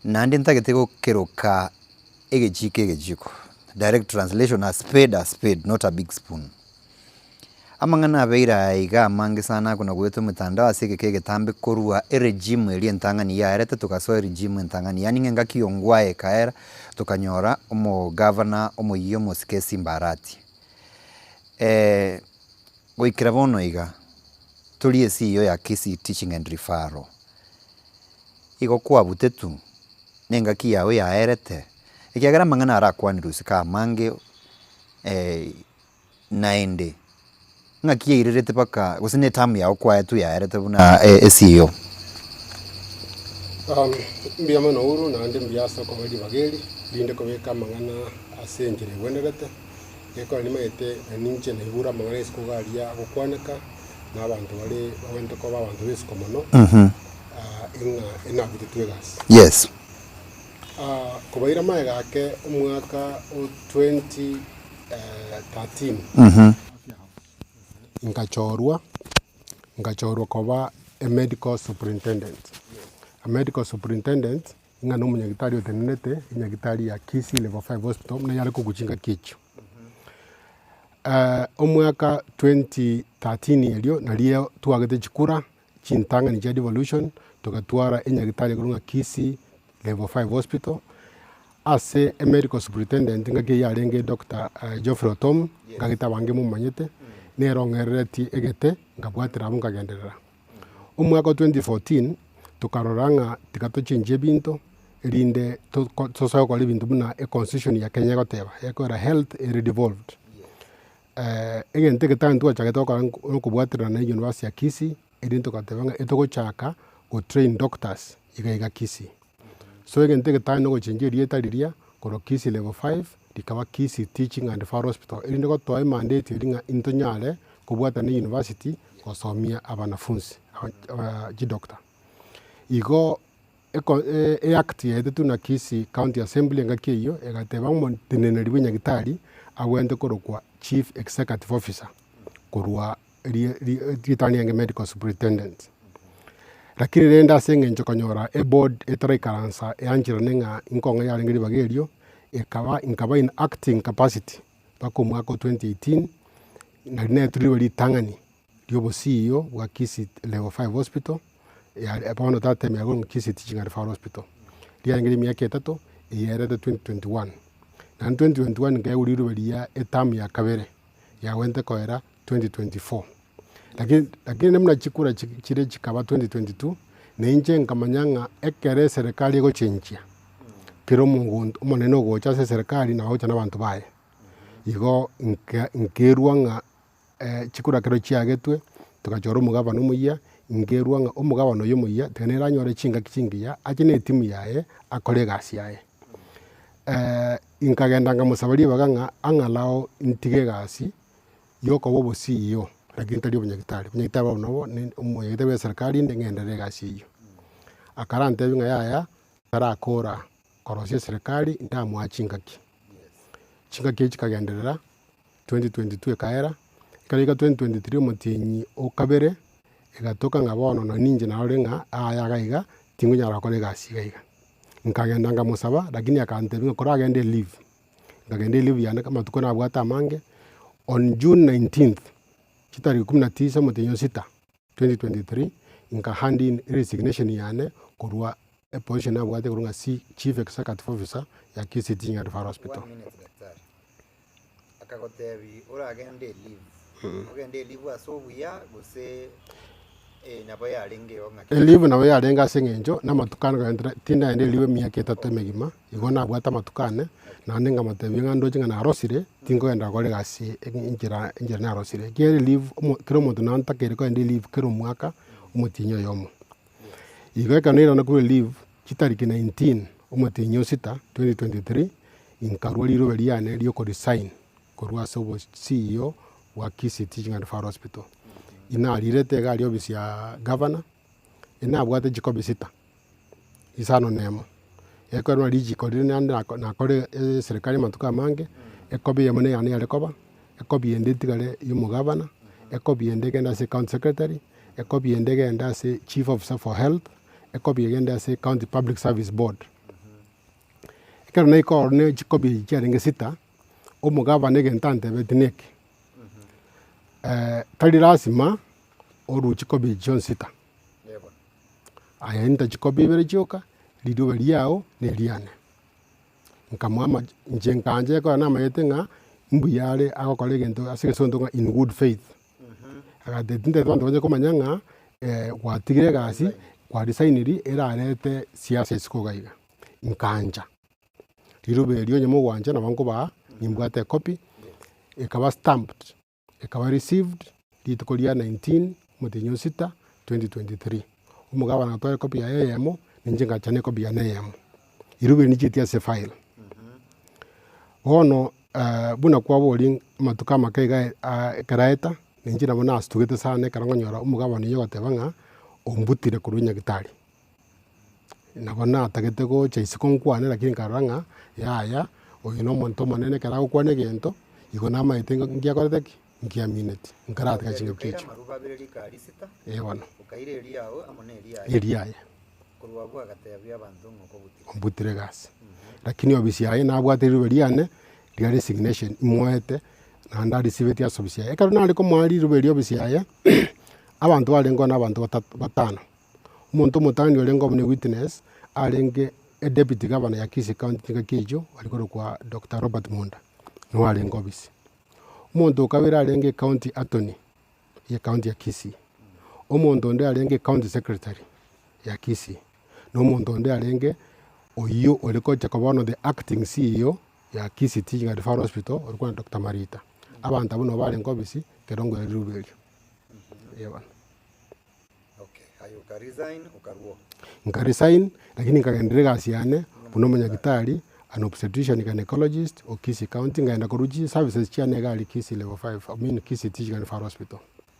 Naende ntagete gokeroka egechiko egechiko, direct translation a spade a spade not a big spoon. Amang'ana abeire aya iga amange sana akona goeta omotandao ase egeka egetambe korwa eregime eria entang'ani yaerete togasoa eregime entang'ani yaani ng'a engaki ya ongwae ekaera tokanyora omogavana omoyia omosike Simba Arati. Goikera bono iga tori esiyio ya Kisii Teaching and Referral. Igo kwabutetwe, na engaki yao yaerete, ekiagera amang'ana arakwanirwe isiko amange naende, ng'aki yairerete mpaka gose ne eterm yao kwaetwe yaerete buna eCEO. Mbuya mono Uhuru, naende mbuya ase okoba ribaga eri, rinde kobeka amang'ana ase enchera egwenerete, gekogera nimanyete na ninche naigure amang'ana isiko iga aria agokwaneka, na abanto bare bagwenerete koba abanto ba isiko mono, ng'a enabutetwe egasi. Yes. Kobaira magega ake omwaka o 2013, nkachorwa, nkachorwa koba emedical superintendent. A medical superintendent, ng'a na omonyagitari otenenete enyagitari ya Kisii Level 5 Hospital buna yare kogwa chingaki echio. Omwaka 2013 erio nario twagete chikura chintang'ani chia devolution, togatwara enyagitari ekorwa ng'a Kisii Level 5 Hospital, ase emedical superintendent ngaki eyio yarenge Doctor Geoffrey Otom, ngagete abange momanyete, nere ong'ereretie egete, nkabwatera abwo nkagenderera. Omwaka o 2014, tokarora ng'a tiga tochenchie ebinto, erinde toko tosoe gokora ebinto buna econstitution ya Kenya egoteba, ekogera health ere devolved. Egento egetang'ani twachagete gokora nokobwaterana na university ya Kisii, erinde togateba ng'a etogochaka go train doctors iga iga Kisii. So egento egetang'ani nogochenjia erieta riria korwa Kisii level 5 rikaba Kisii Teaching and Referral Hospital erinde gotoa emandate eria ng'a intonyare kobwatana na university gosomia abanafunsi aba chidoctor. Igo eko eact yaetetwe na Kisii County Assembly engaki eyio egateba omoteneneri bwa enyagitari agwenerete korokwa Chief Executive Officer korwa rie rie ritang'ani riarenge Medical Superintendent. Lakini rende ase eng'encho konyora eboard etaraikaransa eancherane ng'a inkong'u yarenge ribaga erio, ekaba nkaba in acting capacity mpaka omwaka o 2018, nari naetwe riroba ritang'ani ri'obosiio bwa Kisii Level 5 Hospital, yare bono tateme yakorwa Kisii Teaching and Referral Hospital. Riarenge ria emiaka etato, eyerete 2021. Naende 2021 nkaegwa riroba riria eterm ya kabere, yagwenerete koera 2024. Lakini lakini buna chikura chire chikaba 2022, na inche nkamanya ng'a ekero eserekari egochenchia, kera omonto omonene ogocha ase eserekari nabo agocha na abanto baye. Igo nka nkerwa ng'a chikura ekero chiagetwe, togachora omogabana omoyia, nkerwa ng'a omogabana oyo omoyia tiga nere anyore chingaki chingiya, ache na etimu yaye, akore egasi yaye. Nkagenda nkamosaba ribaga ng'a ang'alao ntige egasi, yokoba obo-CEO, lakini tari obonyagitari, obonyagitari bono nabo ne omonyagitari bwa eserekari inde ng'enderere egasi eyio. Akarantebia ng'a yaya, tarakora korosia eserekari ndamoa chingaki. Chingaki echio chikagenderera, 2022 ekaera, ekero yaika 2023 omotienyi o kabere, egatoka ng'a bono nonye ninche narorire ng'a aya iga iga, tingonyara gokora egasi iga iga. Nkagenda nkamosaba, lakini akantebia ng'a koragende eleave, nkagenda eleave yane amatuko nabwate amange, on June 19th, chitariki kumi na tisa omotienyi o sita, 2023, nka hand in eresignation yane korwa eposition nabwate korwa ng'a C chief executive officer ya Kisii Teaching and Referral Hospital. One minute daktari. Akagotebi oragende eleave. Ogende eleave ase obuya gose eh, nabo yarenge igo ng'aki. Eleave nabo yarenge ase eng'encho na amatuko ane kogenderera tindagenda eleave emiaka etato emegima, igo nabwate amatuko ane, naende nkamotebia ng'a ndoche ng'a narosire, tinkogenderera gokora egasi enchera enchera narosire. Ekiagera eleave omo kera omonto nantakeire kogenda eleave kera omwaka, omotienyi oyomo. Igo ekero nairana korwa eleave, chitariki 19 omotienyi o sita 2023, nkarwa rirobe riane ria okoresign korwa ase obo CEO bwa Kisii Teaching and Referral Hospital. Inarirete iga aria ofisi ya gavana, inabwate chikobi sita, isano na emo, ekero richiko riria naende nako nakore eserekari amatuko amange, ekobi eyemo neyane yare koba, ekobi ende etigare ya omogavana, ekobi ende egende ase county secretary, ekobi ende egende ase chief officer for health, ekobi egende ase county public service board. Ekero naika ororo ne chikobi echi chiarenge sita, omogabana egento antebetie neke, tari lasima orue chikobi echi chionsi sita, aye enta chikobi ibere chioka, rirobe riago na eriane. Nkamoa ama inche nkancha ekero namanyete ng'a mbuya are agokora egento ase egesonto ng'a in good faith. Agatebia tintagete abanto bache komanya ng'a gwatigire egasi, kwa resigniri erarete siasa isiko iga iga. Nkancha, rirobe erio onye mogwancha nabo nkobaa, nimbwate ecopy, ekaba stamped, ekaba received rituko ria 19 omotienyi o sita 2023. Omogabana agatwara ecopy yaye eyemo, ninche ngacha na ecopy yane eyemo. Rirobe eri nichieti ase efile. Bono buna kwaboria amatuko amake iga ekero aeta, ninche nabo nasitugete sana ekero nkonyora omogabana oyio ogoteba ng'a ombutire korwa nyagitari. Nabo natagete gocha isiko nkwane lakini nkarora ng'a yaya, oyo na omonto omonene ekero agokwana egento, igo namaete ng'a nki akorete ki? Nki amineti, nkaratiga chingaki Okaira echio. amaruba abere rikari sita, Eh bono. okaira eriao amo na eriaye. Eriaye. Korwa abwo agatebia abanto ng'a okobutire. Ombutire egasi. Lakini obisi yaye nabwate rirobe riane, ria resignation imoete, naende arisibeti ase obisi yaye. Ekero nare komoa rirobe erio obisi yaye, abanto barenge na abanto batato batano. Omonto omotang'ani orenge obo ne witness, arenge edeputy governor ya Kisii county chingaki echio, ore korokwa Doctor Robert Monda, nigo arenge obisi. Omonto o kabere arenge ecounty attorney ya ecounty ya Kisii, omonto onde arenge ecounty secretary ya Kisii, na omonto onde arenge oyio ore gocha koba bono the acting CEO ya Kisii Teaching and Referral Hospital, ore korokwa Doctor Marita. Abanto abwo nabo barenge obisi ekero ngoeire riruba erio, eh bono. Okay, aye oka resign okarua oo. Nka resign lakini nkagenderera egasi yane buna omonyagitari, an obstetrician gynecologist o Kisii county, nkaenda korwa chi services chiane iga aria Kisii level five, I mean Kisii Teaching and Referral Hospital.